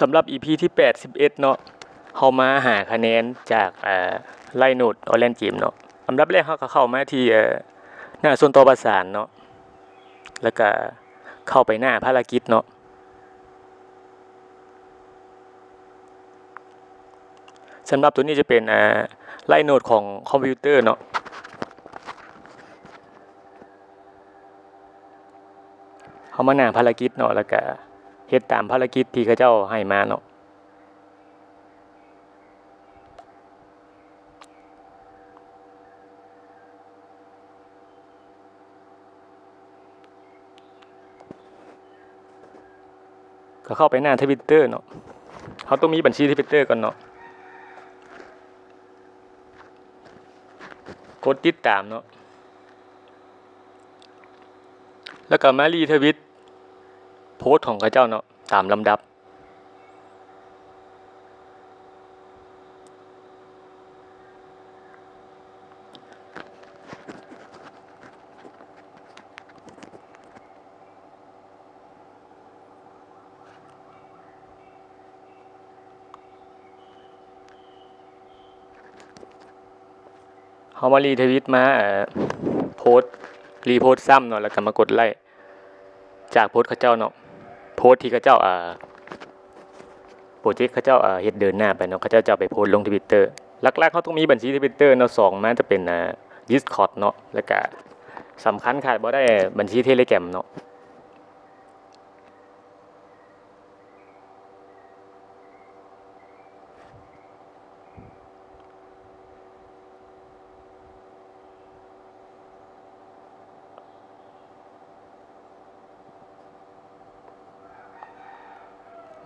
ສຳລັບອີພີທີແປດສິບເອັດເນາະ ເຮົາມາຫາຄະແນນຈາກ ເອີ ໄລໂນດອອນລາຍເກມເນາະ. ອັນດັບແລກເຮົາກໍເຂົ້າມາທີ່ ເອີ ໜ້າສ່ວນຕໍ່ປະສານເນາະ ແລ້ວກະເຂົ້າໄປໜ້າພາລະກິດເນາະ. ສຳລັບໂຕນີ້ຈະເປັນ ເອີ ໄລໂນດຂອງຄອມພິວເຕີເນາະ. ເຮົາມາໜ້າພາລະກິດເນາະ ແລ້ວກະເຮັດຕາມພາລະກິດທີ່ເຂົາເຈົ້າໃຫ້ມາເນາະ. ກໍເຂົ້າໄປໜ້າທະວິດເຕີເນາະ. ເຮົາຕ້ອງມີບັນຊີທະວິດເຕີກ່ອນເນາະ. ກົດຕິດຕາມເນາະ ແລ້ວກໍມາຣີທະວິດໂພສຂອງເຂົາເຈົ້າເນາະ ຕາມລຳດັບ. ເຮົາມາຣີທະວິດ ມາ ເອີ ໂພສ ຣີໂພສຊ້ຳເນາະ ແລ້ວກໍມາກົດໄລ້ຈາກໂພສເຂົາເຈົ້າເນາະ. ໂພສທີ່ເຂົາເຈົ້າ ເອີ ໂປຣເຈັກເຂົາເຈົ້າ ເອີ ເຮັດເດີນໜ້າໄປເນາະ ເຂົາເຈົ້າຈະເອົາໄປໂພສລົງທະວິດເຕີ. ຫຼັກໆ ເຮົາຕ້ອງມີບັນຊີທະວິດເຕີເນາະ ສອງມາຈະເປັນ ເອີ ດິສຄອດເນາະ ແລ້ວກະສຳຄັນຂາດບໍ່ໄດ້ບັນຊີເທເລແກຣມເນາະ.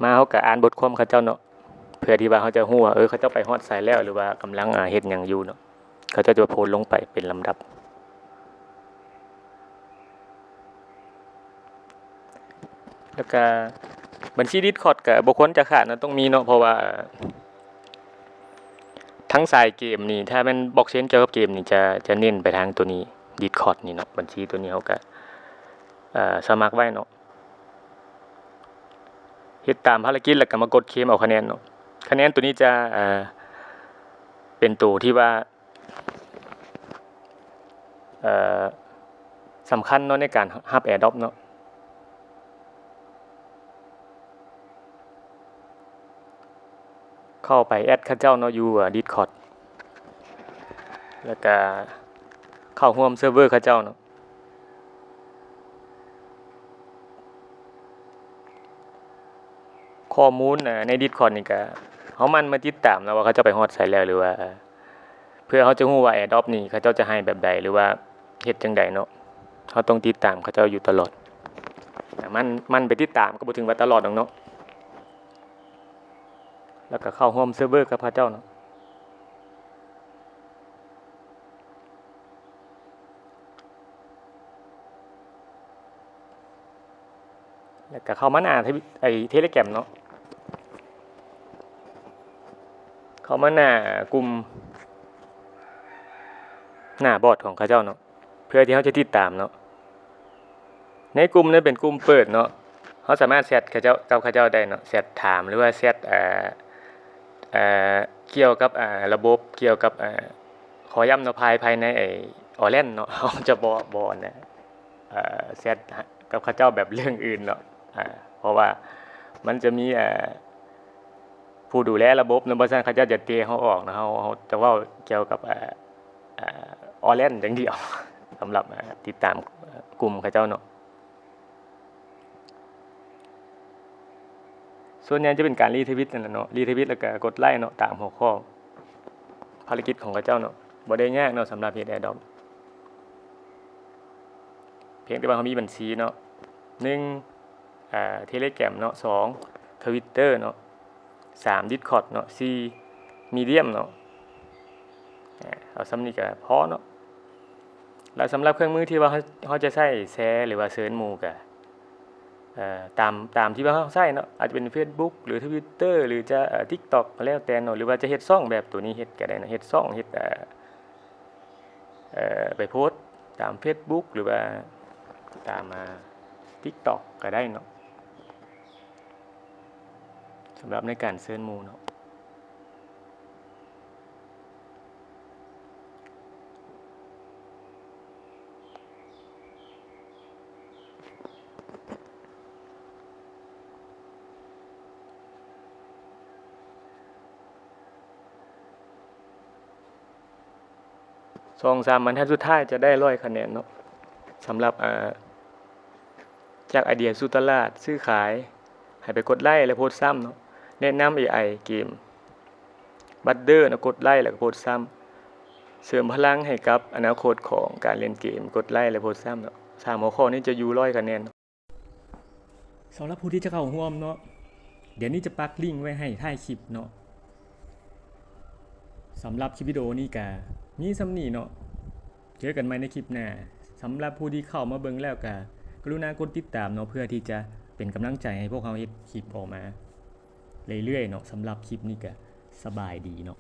ມາເຮົາກໍອ່ານບົດຄວາມເຂົາເຈົ້າເນາະ ເພື່ອທີ່ວ່າເຮົາຈະຮູ້ວ່າ ເອີ ເຂົາເຈົ້າໄປຮອດໃສແລ້ວ ຫຼືວ່າກຳລັງ ອາ ເຮັດຫຍັງຢູ່ເນາະ. ເຂົາເຈົ້າຈະໂພສລົງໄປເປັນລຳດັບ. ແລ້ວກະບັນຊີດິສຄອດກະບໍ່ຄວນຈະຂາດເນາະ ຕ້ອງມີເນາະ ເພາະວ່າທັງສາຍເກມນີ້ ຖ້າແມ່ນບລັອກເຊນກ່ຽວກັບເກມນີ້ ຈະ ຈະເນັ້ນໄປທາງໂຕນີ້ ດິສຄອດນີ້ເນາະ. ບັນຊີໂຕນີ້ເຮົາກະ ເອີ ສະໝັກໄວ້ເນາະ ເຮັດຕາມພາລະກິດ ແລ້ວກະມາກົດເຄມເອົາຄະແນນເນາະ. ຄະແນນໂຕນີ້ຈະ ເອີ ເປັນໂຕທີ່ວ່າ ເອີ ສຳຄັນເນາະ ໃນການຮັບແອດຣອບເນາະ. ເຂົ້າໄປແອັດເຂົາເຈົ້າເນາະ ຢູ່ ເອີ ດິສຄອດ ແລ້ວກະເຂົ້າຮ່ວມເຊີເວີເຂົາເຈົ້າເນາະ. ຂໍ້ມູນ ເອີ ໃນດິສຄອດນີ້ກະ ເຮົາໝັ່ນມາຕິດຕາມເນາະ ວ່າເຂົາເຈົ້າໄປຮອດໃສແລ້ວ ຫຼືວ່າ ເອີ ເພື່ອເຮົາຈະຮູ້ວ່າແອດຣອບນີ້ເຂົາເຈົ້າຈະໃຫ້ແບບໃດ ຫຼືວ່າເຮັດຈັ່ງໃດເນາະ. ເຮົາຕ້ອງຕິດຕາມເຂົາເຈົ້າຢູ່ຕະຫຼອດ. ໝັ່ນ ໝັ່ນໄປຕິດຕາມ ກໍບໍ່ເຖິງວ່າຕະຫຼອດດອກເນາະ. ແລ້ວກໍເຂົ້າຮ່ວມເຊີເວີກັບເຂົາເຈົ້າເນາະ. ແລ້ວກໍເຂົ້າມາໜ້າທະວິ ໄອ້ ເທເລແກຣມເນາະ. ເຂົ້າມາໜ້າກຸ່ມ ໜ້າບອດຂອງເຂົາເຈົ້າເນາະ ເພື່ອທີ່ເຮົາຈະຕິດຕາມເນາະ. ໃນກຸ່ມນັ້ນເປັນກຸ່ມເປີດເນາະ ເຮົາສາມາດແຊັດເຂົາເຈົ້າ ກັບເຂົາເຈົ້າໄດ້ເນາະ ແຊັດຖາມ ຫຼືວ່າແຊັດ ເອີ ເອີ ກ່ຽວກັບ ເອີ ລະບົບ ກ່ຽວກັບ ເອີ ຂໍຢ້ຳເນາະ ພາຍ ພາຍໃນໄອ້ Orland ເນາະ ເຮົາຈະບໍ່ ບໍ່ ອັນ ເອີ ແຊັດກັບເຂົາເຈົ້າແບບເລື່ອງອື່ນເນາະ ເພາະວ່າມັນຈະມີ ເອີ ຜູ້ດູແລລະບົບເນາະ ບໍ່ຊັ້ນເຂົາເຈົ້າຈະເຕະເຮົາອອກເນາະ. ເຮົາ ເຮົາຈະເວົ້າກ່ຽວກັບ ເອີ Orland ຢ່າງດຽວ ສຳລັບ ເອີ ຕິດຕາມ ເອີ ກຸ່ມເຂົາເຈົ້າເນາະ. ສ່ວນໃຫຍ່ຈະເປັນການຣີທະວິດນັ້ນແຫຼະເນາະ ຣີທະວິດແລ້ວກໍກົດໄລ້ເນາະ ຕາມຫົວຂໍ້ພາລະກິດຂອງເຂົາເຈົ້າເນາະ. ບໍ່ໄດ້ຍາກເນາະ ສຳລັບເຮັດແອດຣອບ ພຽງແຕ່ວ່າເຮົາມີບັນຊີເນາະ ໜຶ່ງ ເອີ ເທເລແກຣມເນາະ ສອງ Twitter ເນາະ ສາມ Discord ເນາະ ສີ່ Medium ເນາະ. ເອົາສ່ຳນີ້ກໍພໍເນາະ. ແລ້ວສຳລັບເຄື່ອງມືທີ່ວ່າເຮົາ ເຮົາຈະໃຊ້ແຊຫຼືວ່າເຊີນໝູ່ກໍ ເອີ ຕາມ ຕາມທີ່ວ່າເຮົາໃຊ້ເນາະ ອາດຈະເປັນ Facebook ຫຼື Twitter ຫຼືຈະ ເອີ TikTok ກໍແລ້ວແຕ່ເນາະ ຫຼືວ່າຈະເຮັດຊ່ອງແບບໂຕນີ້ເຮັດກໍໄດ້ເນາະ ເຮັດຊ່ອງ ເຮັດ ເອີ ເອີ ໄປໂພສຕາມ Facebook ຫຼືວ່າຕາມ ອາ TikTok ກໍໄດ້ເນາະ. ສຳລັບໃນການເຊີນໝູ່ເນາະ. ສອງສາມບັນທັດສຸດທ້າຍຈະໄດ້ຮ້ອຍຄະແນນເນາະ. ສຳລັບ ອາ ຈາກໄອເດຍສູ່ຕະຫຼາດ ຊື້ຂາຍ ໃຫ້ໄປກົດໄລ້ ແລະ ໂພສຊ້ຳເນາະ. ແນະນຳ ເອໄອ ເກມ Builder ເນາະ ກົດໄລ້ ແລະ ກໍໂພສຊ້ຳ. ເສີມພະລັງໃຫ້ກັບອະນາຄົດຂອງການຫຼິ້ນເກມ ກົດໄລ້ ແລະ ໂພສຊ້ຳເນາະ. ສາມຫົວຂໍ້ນີ້ຈະຢູ່ຮ້ອຍຄະແນນ. ສຳລັບຜູ້ທີ່ຈະເຂົ້າຮ່ວມເນາະ ດຽວນີ້ຈະປັກລິ້ງໄວ້ໃຫ້ທ້າຍຄລິບເນາະ. ສຳລັບຄລິບວິດີໂອນີ້ກະມີສ່ຳນີ້ເນາະ. ເຈີກັນໃໝ່ໃນຄລິບໜ້າ. ສຳລັບຜູ້ທີ່ເຂົ້າມາເບິ່ງແລ້ວກະ ກະລຸນາກົດຕິດຕາມເນາະ ເພື່ອທີ່ຈະເປັນກຳລັງໃຈໃຫ້ພວກເຮົາເຮັດຄລິບອອກມາເລື້ອຍໆເນາະ. ສຳລັບຄລິບນີ້ກະສະບາຍດີເນາະ.